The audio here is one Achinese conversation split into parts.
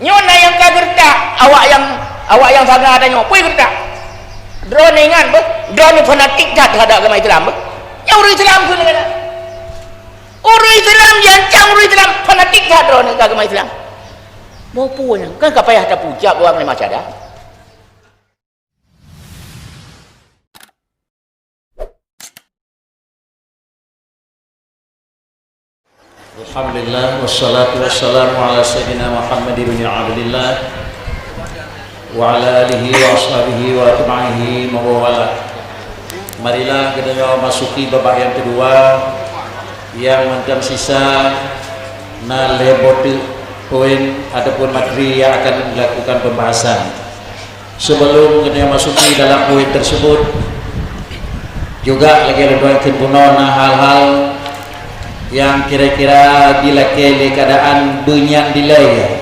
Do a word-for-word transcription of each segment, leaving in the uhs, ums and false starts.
Nyoe na nyang ka geureutak, awak nyang, awak nyang saga tanyoe, peue geureutak? Droeneuh ingat beuh, droeneuh fanatik that teuhadap agama Islam beuh. Nyoe ureuëng Islam keuh neugana. Ureuëng Islam jiancam ureuëng Islam, fanatik that droeneuh keu agama Islam. Boh peue nyan, kan ka payah tapucok ureuëng lé masa dah. Alhamdulillah, wassalatu wassalamu ala sayyidina Muhammad ibn Abdillah wa ala alihi wa ashabihi wa atba'ihi wa mawalah. Marilah kita masuki babak yang kedua yang mantong sisa na lhée boh teuk poin ataupun materi yang akan dilakukan pembahasan. Sebelum kita masuki dalam poin tersebut, juga lagi ada dua kembunoe na hal-hal yang kira-kira dilakée lé keadaan beunyan dilée.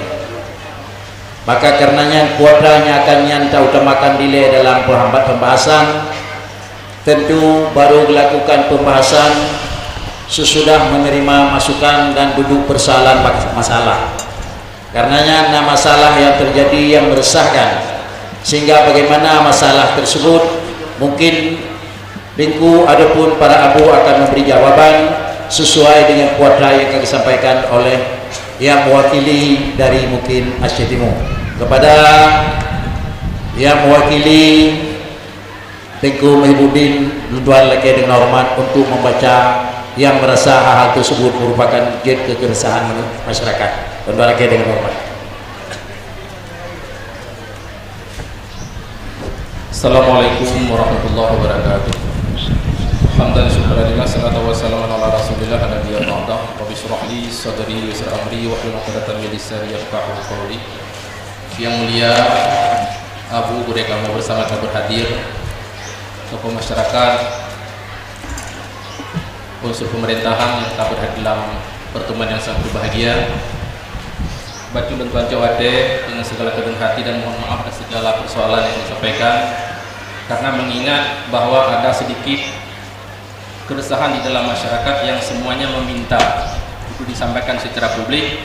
Maka karenanya kuadra nyang akan nyan tautamakan dilée dalam penghambat pembahasan, tentu baru dilakukan pembahasan sesudah menerima masukan dan duduk persoalan bak-, masalah. Karenanya na masalah yang terjadi yang meresahkan, sehingga bagaimana masalah tersebut mungkin Teungku ataupun para abu akan memberi jawaban sesuai dengan kuadra yang akan disampaikan oleh yang mewakili dari mungkin Aceh Timur. Kepada yang mewakili Teungku Muhibuddin, lôn tuan lakée dengan hormat untuk membaca yang merasa hal-hal tersebut merupakan jeuet kekeresahan masyarakat. Lôn tuan lakée dengan hormat. Assalamualaikum warahmatullahi wabarakatuh. Hamdan syukran lillah, salatu wassalamu ala Rasulillah, ala nabiyina ba'da. Rabbi shrah li sadri wa yassir amri wahlul 'uqdatam min lisani yafqahu qawli. Yang mulia Abu, gurée kamoe bersama ka berhadir, tokoh masyarakat, unsur pemerintahan yang ka berhadir dalam pertemuan yang sangat berbahagia. Bacut lôn tuan cok watée dengan segala kerendahan hati dan mohon maaf atas segala persoalan yang disampaikan, karena mengingat bahwa ada sedikit keresahan di dalam masyarakat yang semuanya meminta untuk disampaikan secara publik.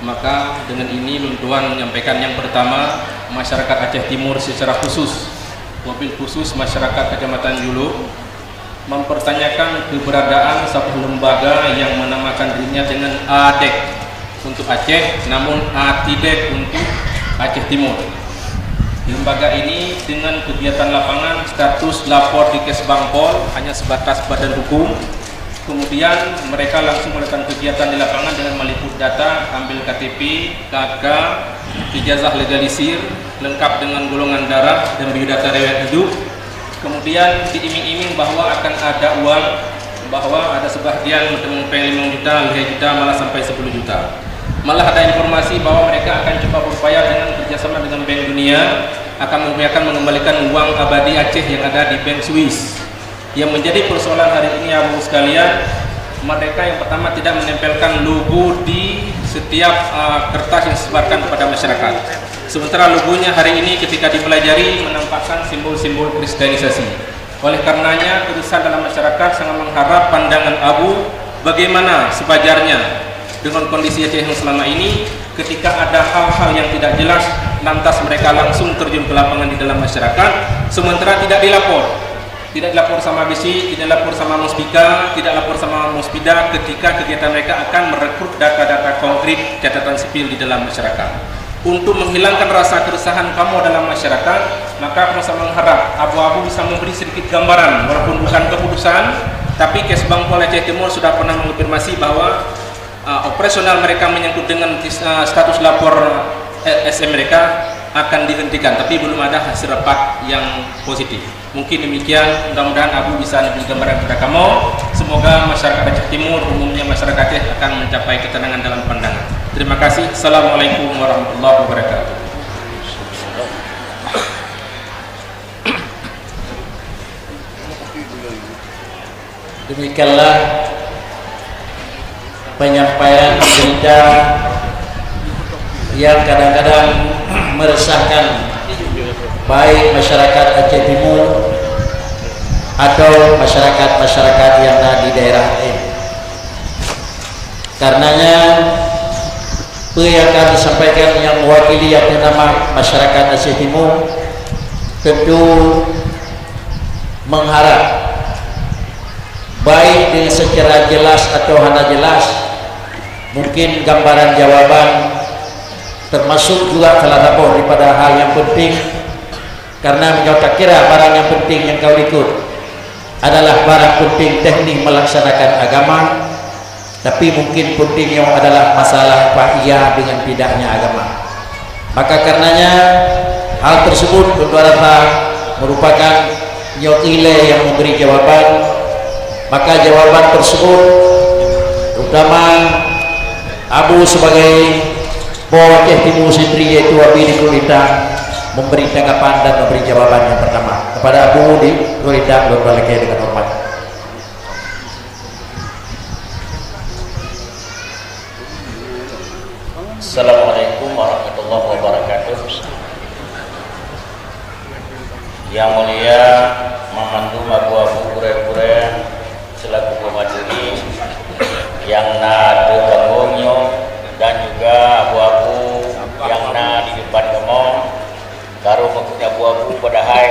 Maka dengan ini lôn tuan menyampaikan, yang pertama, masyarakat Aceh Timur secara khusus, wabil khusus masyarakat Kecamatan Juluk, mempertanyakan keberadaan sebuah lembaga yang menamakan dirinya dengan ADEK untuk Aceh, namun ATIDEK untuk Aceh Timur. Lembaga ini dengan kegiatan lapangan, status lapor di Kesbangpol hanya sebatas badan hukum. Kemudian mereka langsung melakukan kegiatan di lapangan dengan meliput data, ambil K T P, K K, ijazah legalisir, lengkap dengan golongan darah dan biodata riwayat hidup. Kemudian diiming-iming bahwa akan ada uang, bahwa ada sebahagian meuteumèe péng limong juta, lhèe juta, malah sampai sepuluh juta. Malah ada informasi bahwa mereka akan coba berupaya dengan kerjasama dengan Bank Dunia, akan mengupayakan mengembalikan uang abadi Aceh yang ada di Bank Swiss. Yang menjadi persoalan hari ini, Abu sekalian, mereka yang pertama tidak menempelkan logo di setiap, uh, kertas yang disebarkan kepada masyarakat. Sementara logonya hari ini ketika dipelajari menampakkan simbol-simbol kristenisasi. Oleh karenanya, keresahan dalam masyarakat sangat mengharap pandangan Abu bagaimana sebajarnya dengan kondisi Aceh yang selama ini, ketika ada hal-hal yang tidak jelas, lantas mereka langsung terjun ke lapangan di dalam masyarakat, sementara tidak dilapor. Tidak lapor sama B C, tidak lapor sama Muspika, tidak lapor sama Muspida ketika kegiatan mereka akan merekrut data-data konkret catatan sipil di dalam masyarakat. Untuk menghilangkan rasa keresahan kamoe dalam masyarakat, maka kamoe sangat mengharap abu-abu bisa memberi sedikit gambaran, walaupun bukan keputusan, tapi Kesbangpol Aceh Timur sudah pernah mengonfirmasi bahwa, uh, operasional mereka menyangkut dengan, uh, status lapor, uh, S M mereka akan dihentikan, tapi belum ada hasil rapat yang positif. Mungkin demikian, mudah-mudahan Abu bisa lebih gambaran kepada kamu. Semoga masyarakat Aceh Timur, umumnya masyarakat Aceh, akan mencapai ketenangan dalam pandangan. Terima kasih. Assalamualaikum warahmatullahi wabarakatuh. Demikianlah penyampaian berita yang kadang-kadang meresahkan baik masyarakat Aceh Timur atau masyarakat-masyarakat yang ada di daerah lain. Karenanya, Peue nyang akan disampaikan nyang mewakili atas nama masyarakat Aceh Timu, tentu mengharap, baik dengan secara jelas atau hana jelas, mungkin gambaran jawaban termasuk juga salah satu daripada hal yang penting, karena meunyoe takira barang yang penting nyang ka likot adalah barang penting teknik melaksanakan agama, tapi mungkin penting nyoe adalah masalah apa iya dengan tidaknya agama. Maka karenanya, hal tersebut, Tuan Tuan rasa, merupakan nyoe ilée yang memberi jawaban. Maka jawaban tersebut, terutama Abu sebagai Po Aceh Timu sendiri, yaitu Abi di Kuitang, memberi tanggapan dan memberi jawaban yang pertama. Kepada Abu di Kuitang, Tuan Tuan lakée dengan hormat. Assalamualaikum warahmatullahi wabarakatuh. Yang mulia, meumandum abu-abu, gurée-gurée selaku pemateri nyang na ateueh panggong nyoe, dan juga abu-abu nyang na di depan kamoe. Karu meukeunya abu-abu, padahai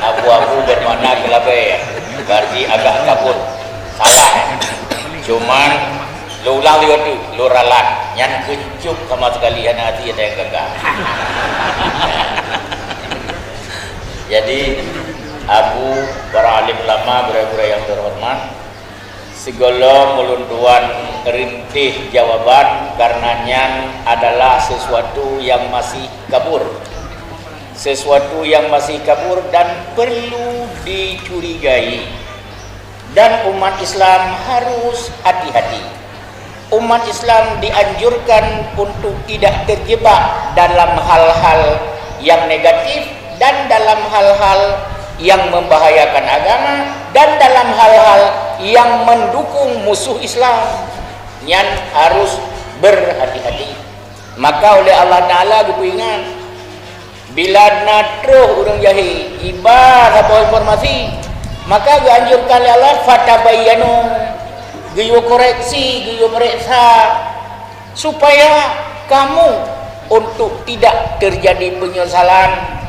abu-abu bermakna keulabée, berarti agak kabut. Salah. Cuman, lôn ulang lé gata, lôn ralat. Nyan keucup sama sekali hana hati ada yang gaga. Jadi, Abu, para alim ulama, gurée-gurée yang terhormat, sigohlom ulôn tuan rintéh jawaban, karena nyan adalah sesuatu yang masih kabur, sesuatu yang masih kabur dan perlu dicurigai. Dan umat Islam harus hati-hati. Umat Islam dianjurkan untuk tidak terjebak dalam hal-hal yang negatif dan dalam hal-hal yang membahayakan agama dan dalam hal-hal yang mendukung musuh Islam. Nyan harus berhati-hati. Maka oleh Allah Taala geupeuingat, bila na troh ureuëng jahé iba saboh informasi, maka geuanjurkan lé Allah, fatabayyanu, geuyue koreksi, geuyue peuriksa, supaya kamu untuk tidak terjadi penyesalan.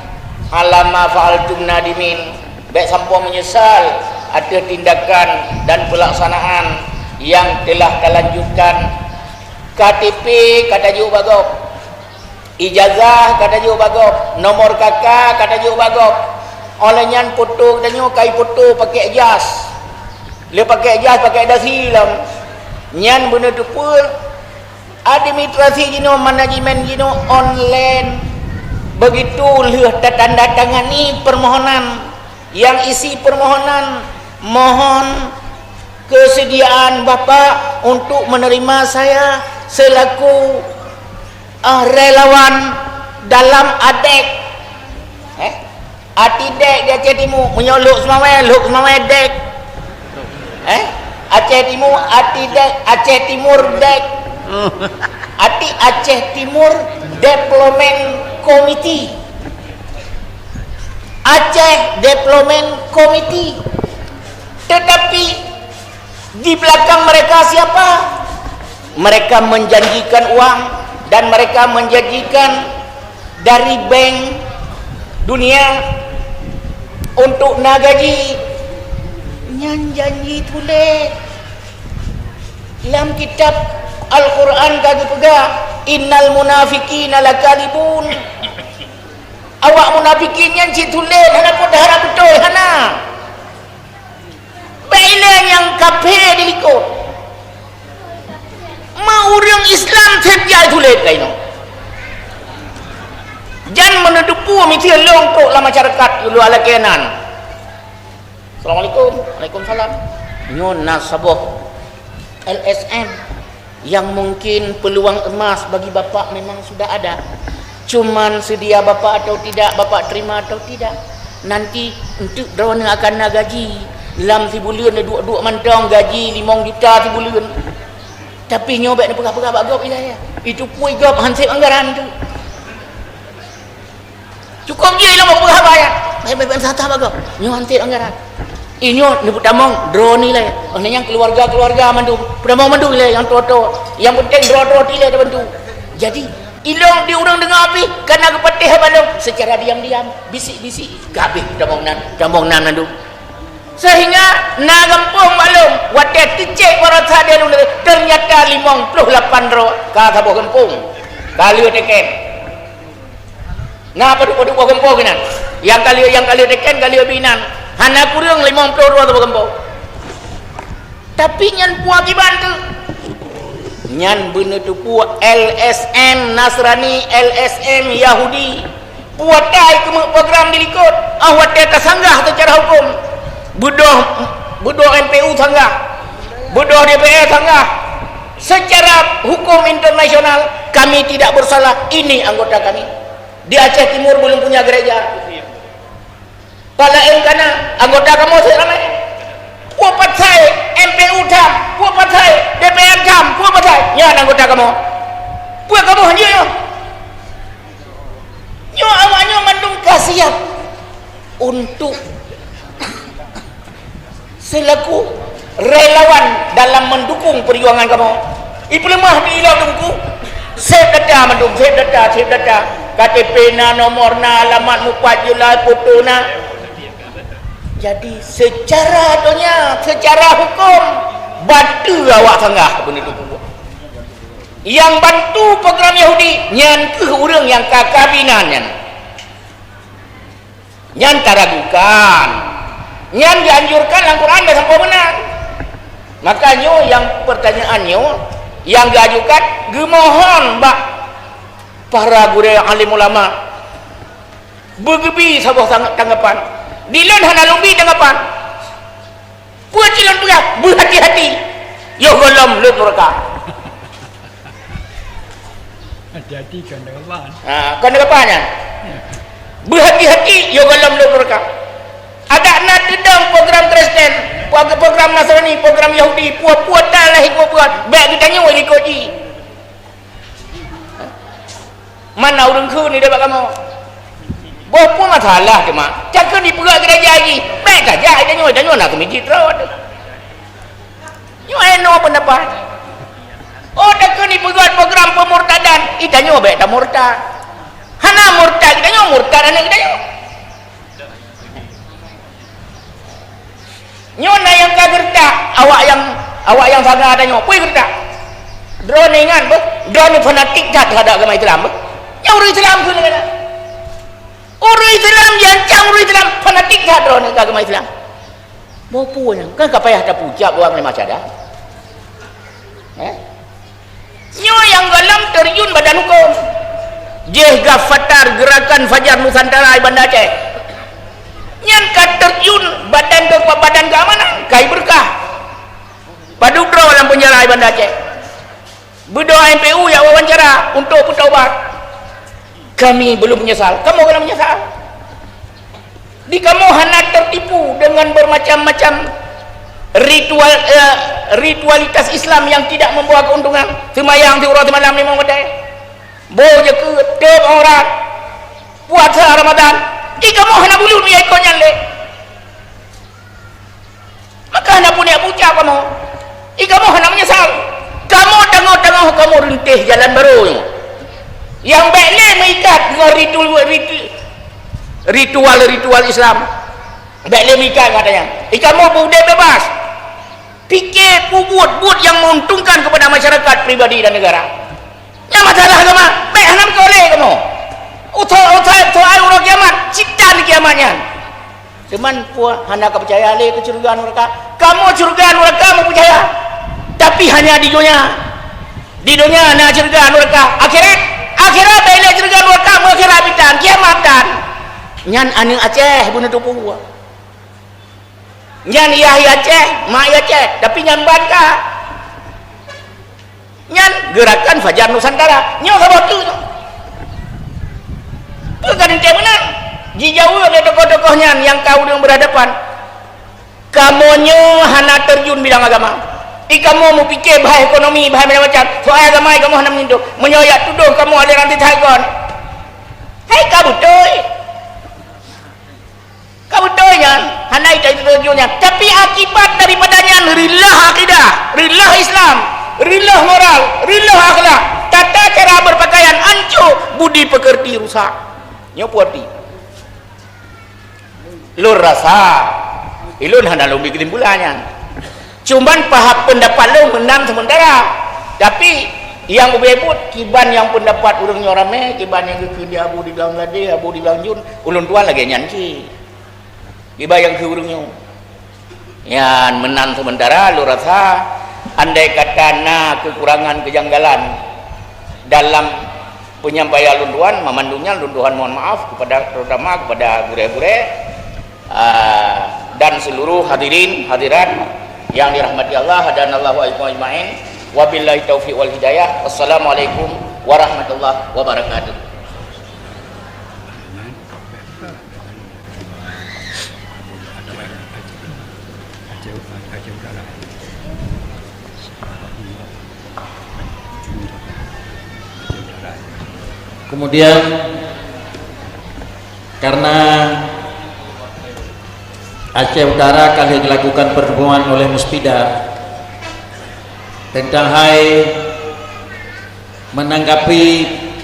Ala ma fa'altum nadimin, bék sampoe menyesal ateueh tindakan dan pelaksanaan yang telah talanjutkan. K T P ka tajok bak gob, ijazah ka tajok bak gob, nomor K K ka tajok bak gob. Óh lheueh nyan, foto geutanyoe ka ifoto pakai jas. Lé pakai jas, pakai dasi lom. Nyan beuneuteupeu administrasi jinoe, manajemen jinoe online. Begitu lheueh tatandatangani permohonan, yang isi permohonan, mohon kesediaan Bapak untuk menerima saya selaku, eh, relawan dalam ADEK. Eh? Ati dek di Aceh Timu, meunyoe Lhokseumawe, Lhokseumawe dek. Eh? Aceh Timu, ati dek, Aceh Timur dek. Ati Aceh Timur Development Committee. Aceh Development Committee. Tetapi di belakang mereka siapa? Mereka menjanjikan uang dan mereka menjanjikan dari bank dunia untuk na gaji. Nyan janji tuléh. Lam kitab Al-Quran ka geupeugah, "Innal munafiqina lakadibun." Awak munafikin nyan cit tuléh, hana peue harap beutôi, hana. Bék ilée nyang kafé di likot. Ma ureuëng Islam seb jai tuléh keunoe. Jan meuneuteupeu miseue lôn trok lam masyarakat, lôn alakée nan. Assalamualaikum. Waalaikumsalam. Nyoe na saboh L S M yang mungkin peluang emas bagi Bapak memang sudah ada. Cuman sedia Bapak atau tidak, Bapak terima atau tidak. Nanti enteuk droeneuh akan na gaji. Lam sibuleuen duek-duek mantong gaji limong juta sibuleuen. Tapi nyoe bék neupeugah-peugah bak gob ilée. Itu pui gob hanseb anggaran tu. Cukôp jih lom peugah haba nyan. Baik-baik sata bagoe. Nyoe hanté anggaran. Inyoe neupeutamong droe nilai. Oh, nyang keluarga-keluarga mandum. Peutamong mandum ilée nyang toe-toe. Nyang penting droe-droe ilée tabantu. Jadi, ilong di ureuëng deungoe pih kana geupatéh bak lôn seucara diam-diam, bisik-bisik, ka habéh tamong nan, tamong nan mandum. Seuhingga na gampông bak lôn, watée teucék baroesa di lôn, teunyata limong ploh lapan droe ka saboh gampông, ka lheueh teken. Na padub-padub boh gampông keunan. Nyang ka lheueh, nyang ka lheueh teken, ka lheueh binan. Hana kureueng limong ploh droe saboh gampông. Tapi nyan peue akibat teuh? Nyan beuneuteupeu L S M Nasrani, L S M Yahudi. Peue ata keumeuk program dilikot, ah watée tasanggah seucara huköm. Beudôh, beudôh M P U sanggah. Beudôh D P R sanggah. Secara hukum internasional, kami tidak bersalah. Ini anggota kami. Di Aceh Timur belum punya gereja. Pala M kana anggota kamoe seuramai. Peue pasai M P U tham, peue pasai D P R tham, peue pasai nyan anggota kamoe. Peue kamoe hanjeuet nyoe? Nyoe awak nyoe mandum ka siap untuk selaku relawan dalam mendukung perjuangan kamoe. Ipeuleumah di ilok teungku. Save data mandum, save data, save data. K T P na, nomor na, alamat mupat jeulaih, foto na. Jadi, secara donya, secara hukum, bantu awak sanggah beuneuteupeu. Nyang bantu program Yahudi, nyan keuh ureuëng nyang ka kabinan nyan. Nyan taragukan. Nyan dianjurkan lam Quran dah sampoe meunan. Maka nyoe nyang pertanyaan nyoe nyang geuajukan, geumohon bak para gurée alim ulama beugeubi saboh tang-, tanggapan. Di lôn hana lôn bi tanggapan. Peue cit lôn peugah? Beuhati-hati, yoh gohlom lôn nuraka. Hati-hati kon depan. Ha, kon depan nyan. Beuhati-hati, yoh gohlom lôn nuraka. Adak na teudong program Kristen, pro-, program Nasrani, program Yahudi, peue-peue talah ikot buet, bék geutanyoe likot jih. Mana ureuëng kheun di bak kamoe? Boh peue masalah teuma? Cakeuh dipeugah gereja jih. Bék tajak tanyoe, tanyoe na keu mijit rot. Nyoe eno pendapat. Oh, takheun dipeugah program pemurtadan, itanyoe bék tamurtad. Hana murtad, itanyoe murtad aneuk itanyoe. Nyoe na nyang ka geureutak, awak nyang, awak nyang saga tanyoe, peue geureutak? Droeneuh ingat beuh, droeneuh fanatik that teuhadap agama Islam beuh. Nyang ureuëng Islam kheun lagée na. Ureuëng Islam jiancam ureuëng Islam, fanatik that droeneuh keu agama Islam. Boh peue nyan, kan ka payah tapucap ureuëng lima syada. Eh? Nyoe nyang gohlom terjun badan hukum. Jih Gafatar Gerakan Fajar Nusantara di Banda Aceh. Nyan ka terjun badan ke-, badan keamanan, kai berkah. Padub droe lam penjara di Banda Aceh. Beudôh M P U jak wawancara untuk bertaubat. Kami belum menyesal. Kamoe gohlom menyesal. Di kamoe hana tertipu dengan bermacam-macam ritual, eh, ritualitas Islam yang tidak membawa keuntungan. Seumayang siuroe simalam limong watée. Boh jakeuet, teup aurat, puasa Ramadan. Di kamoe hana bulut meunyoe kon nyan lé. Maka hana peue neupucap kamoe. I kamoe hana meunyeusal. Kamoe tangoh-tangoh kamoe reunteh jalan barô nyoe. Nyang bék lé meuikat ngon ritu-, ritu-, ritual-ritual Islam. Bék lé meuikat ngon ata nyan. I kamoe beu udeb bebas. Pike peue buet-buet nyang meuuntungkan keupada masyarakat, pribadi dan negara. Nyang masalah agama, bék hana meukolé kamoe. Utoe-utoe, utoe ai uroe kiamat, cit tan kiamat nyan. Teuma peue hana ka peucaya lé keu syeuruga nuraka? Kamoe syeuruga nuraka meupeucaya, tapi hanya di donya. Di donya na syeuruga nuraka, akhirat, akhirat bék lé syeuruga nuraka, meuakhirat pih tan, kiamat tan. Nyan aneuk Aceh beuneuteupeu. Nyan yah i Aceh, mak i Aceh, tapi nyan ban ka. Nyan Gerakan Fajar Nusantara. Nyoe saboh teuk nyoe. Peue ka teuntée meunan? Jijaweueb lé tokoh-tokoh nyan nyang ka ureuëng berhadapan. Kamoe nyoe hana terjun bidang agama. I kamoe meupike bahai ekonomi, bahai macam-macam. Soai agama i kamoe hana meunyentuh. Meunyoe jak tudoh kamoe aliran sesat kon. Hai ka beutôi. Ka beutôi nyan, hana ita itu tujuan nyan. Tapi akibat daripada nyan, reuloh akidah, reuloh Islam, reuloh moral, reuloh akhlak. Tata cara berpakaian ancô, budi pekerti rusak. Nyoe peue arti? Lôn rasa, ilôn hana lôn bri keusimpulan nyan. Cuman paham pendapat lôn meunan sementara. Tapi nyang ubé buet kiban nyang pendapat ureuëng nyoe ramé, kiban nyang geukheun di Abu di Blang Ladé, Abu di Blang Jun, ulôn tuan lagée nyan cit. Kiban nyang keu ureuëng nyoe. Nyan meunan sementara lôn rasa, andai kata na kekurangan kejanggalan dalam penyampaian lôn tuan, mamandum nyan lôn tuan mohon maaf kepada, terutama kepada gurée-gurée, ah, dan seluruh hadirin hadirat yang dirahmati Allah dan Allah wa iyyakum ajmain. Wabillahi taufiq wal hidayah. Wassalamualaikum warahmatullahi wabarakatuh. Kemudian, karena Aceh Utara ka lheueh dilakukan pertemuan oleh Muspida tentang hai menanggapi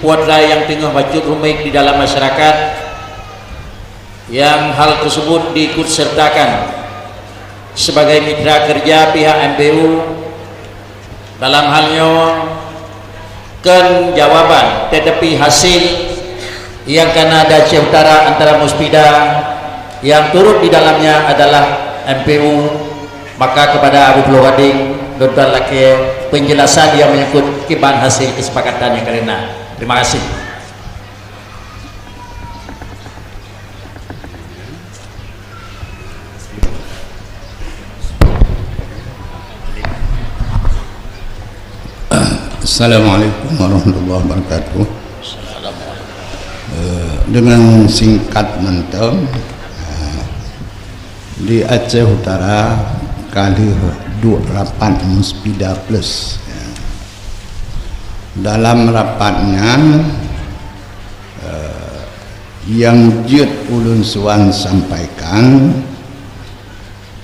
peue nyang teungoh bacut ruméh di dalam masyarakat, nyang hal tersebut diikut sertakan sebagai mitra kerja pihak M P U dalam hal nyoe kon jawaban, tetapi hasil nyang kana di Aceh Utara antara Muspida yang turut di dalamnya adalah M P U, maka kepada Abu Pulo Gading, lôn tuan lakée penjelasan yang menyangkut kiban hasil kesepakatan yang ka lheueh na. Terima kasih. Assalamualaikum warahmatullahi wabarakatuh. Eh, dengan singkat mantong, eh, di Aceh Utara ka lheueh duek rapat Muspida Plus. Dalam rapat nyan, eh, nyang jeuet ulôn suan sampaikan,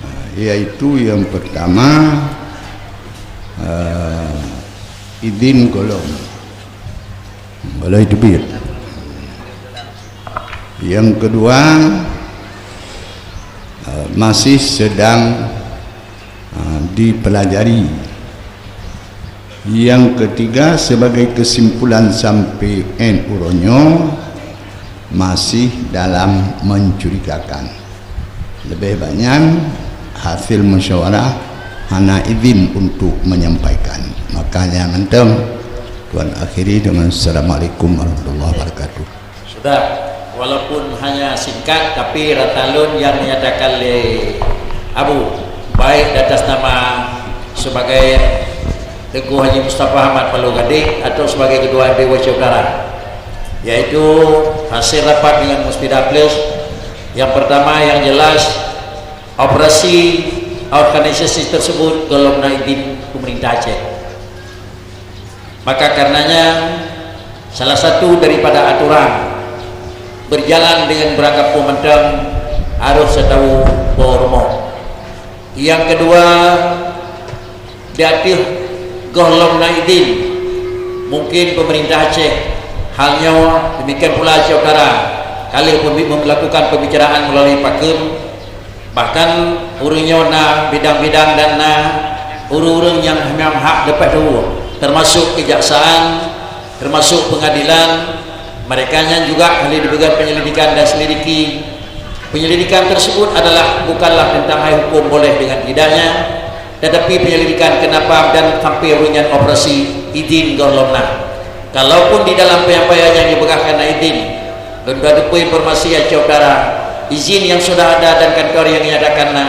eh, yaitu yang pertama, eh, idin golom. Boleh teubiet. Yang kedua, eh, masih sedang, eh, dipelajari. Yang ketiga, sebagai kesimpulan sampai N uroe nyoe masih dalam mencurigakan. Lebih banyak hasil musyawarah hana izin untuk menyampaikan. Makanya mantong tuan akhiri dengan assalamualaikum warahmatullahi wabarakatuh. Sudah, walaupun hanya singkat, tapi rata lôn yang dinyatakan oleh Abu, baik di atas nama sebagai Teungku Haji Mustafa Ahmad Paloh Gading atau sebagai Ketua M P U Aceh Utara, yaitu hasil rapat dengan Muspida Plus. Yang pertama, yang jelas, operasi organisasi tersebut golom na izin pemerintah Aceh. Maka karenanya, salah satu daripada aturan berjalan dengan berangkat peumantong harus satahu po rumoh. Yang kedua, di ateueh gohlom na idin, mungkin pemerintah Aceh, hal nyoe demikian pula Aceh Utara, ka lheueh pembi-, melakukan pembicaraan melalui pakem. Bahkan ureuëng nyoe na bidang-bidang dan na ureuëng-ureuëng nyang memang hak leupah tuwoe, termasuk kejaksaan, termasuk pengadilan. Mereka nyan juga ka lheueh diberikan penyelidikan dan selidiki. Penyelidikan tersebut adalah bukanlah tentang hai hukum boleh dengan tidaknya, tetapi penyelidikan kenapa dan sampai ureuëng nyan operasi idin gohlom na. Kalaupun di dalam penyampaian nyang dipeugah kana idin, lôn dua teupeu informasi Aceh Utara, izin yang sudah ada dan kantor yang menyatakan na,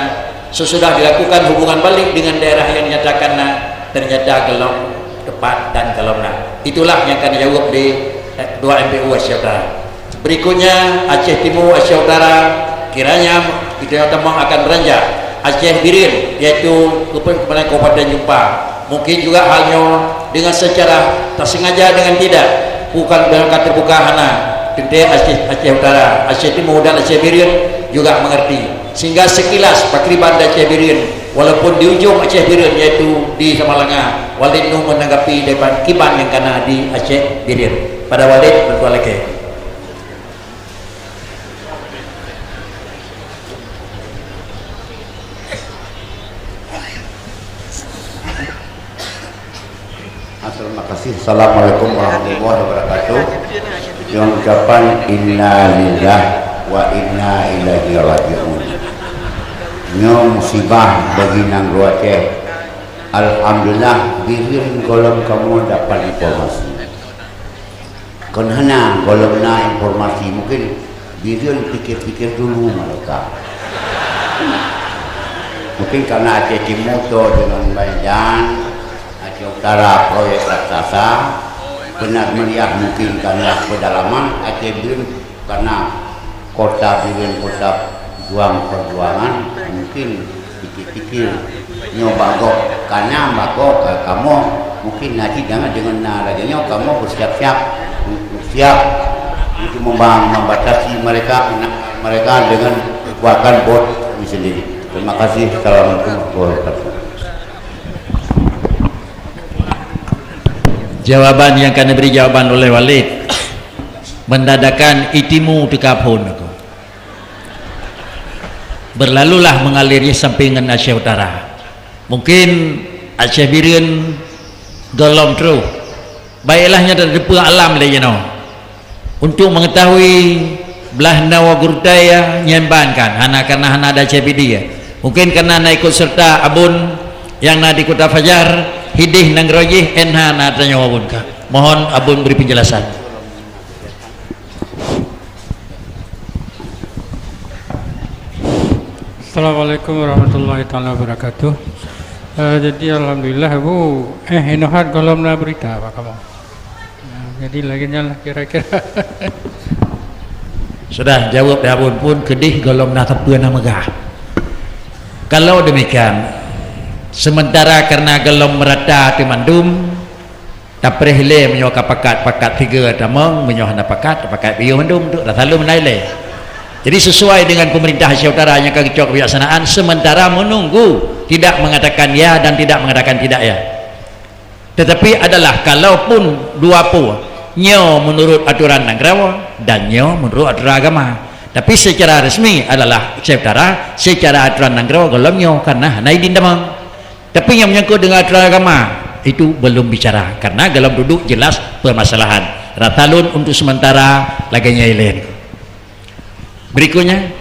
sesudah dilakukan hubungan balik dengan daerah yang dinyatakan na, ternyata gohlom tepat dan gohlom na. Itulah yang akan dijawab di, eh, dua M P U Aceh Utara. Berikutnya, Aceh Timu, Aceh Utara, kiranya itu yang tamong akan beranjak. Aceh Bireuen, yaitu Kabupaten Jumpa. Mungkin juga hal nyoe dengan secara tak sengaja dengan tidak, bukan dengan ka terbuka hana, teuntée Aceh, Aceh Utara, Aceh Timu dan Aceh Bireuen juga mengerti. Sehingga sekilas pakriban di Aceh Bireuen, walaupun di ujung Aceh Bireuen, yaitu di Samalanga, Walid Nuh menanggapi depan kiban nyang kana di Aceh Bireuen. Pada Walid, bertuah lagi. Terima kasih. Assalamualaikum warahmatullahi wabarakatuh. Dengan ucapan innalillah wa inna ilaihi raji'un. Nyoe musibah bagi nanggroe Aceh. Alhamdulillah, Bireuen gohlom kamoe dapat informasi. Kon hana gohlom na informasi, mungkin Bireuen pikir-pikir dulu mereka. Mungkin karena Aceh Timur tu dengan Medan, Aceh Utara proyek raksasa, Penat Meriah mungkin karena pedalaman, Aceh Bireuen karena kota Bireuen kota juang perjuangan, mungkin pikir-pikir nyoe bagoe, karena bagoe, eh, kamoe mungkin nanti jangan dengan na lagèe nyoe, kamoe bersiap-siap, siap untuk memba-, membatasi mereka, menahan mereka dengan kekuatan bot sendiri. Terima kasih. Assalamualaikum warahmatullahi wabarakatuh. Jawaban nyang ka neubri jawaban oleh Walid, mendadakan itimu teuka phon aku. Berlalulah mengalir sampai ngon Aceh Utara. Mungkin Aceh Bireuen gohlom troh. Baiklah, nyoe tateupeue alam lé jinoe. Untuk mengetahui blah nyoe gurtai ya nyembankan, hana karena hana ada C B D ya. Mungkin karena na ikut serta abon nyang na di Kota Fajar, hideh nanggroe jih, N H na tanyoe abon ka. Mohon abon beri penjelasan. Assalamualaikum warahmatullahi taala wabarakatuh. Eh, jadi alhamdulillah, Bu, eh, inohat gohlom na berita bak kamoe. Nah, jadi lagèe nyan lah kira-kira. Sudah jawab dah abon pun, keudeh gohlom na sapeue na meugah. Kalau demikian, sementara karena gohlom merata teumandum, tapreh lé meunyoe ka pakat, pakat tiga tamong, meunyoe hana pakat, pakat piôh mandum tu, rasa lom na ilèe. Jadi sesuai dengan pemerintah Aceh Utara nyang ka geucok kebijaksanaan, sementara menunggu, tidak mengatakan ya dan tidak mengatakan tidak ya. Tetapi adalah kalaupun dua po, nyoe menurut aturan nanggroe dan nyoe menurut aturan agama. Tapi secara resmi adalah Aceh Utara, secara aturan nanggroe gohlom nyoe karena hana idin tamong. Tapi nyang menyangkut dengan aturan agama, itu belum bicara karena gohlom duduk jelas permasalahan. Rasa lôn untuk sementara lagèe nyan ilèe. Berikutnya,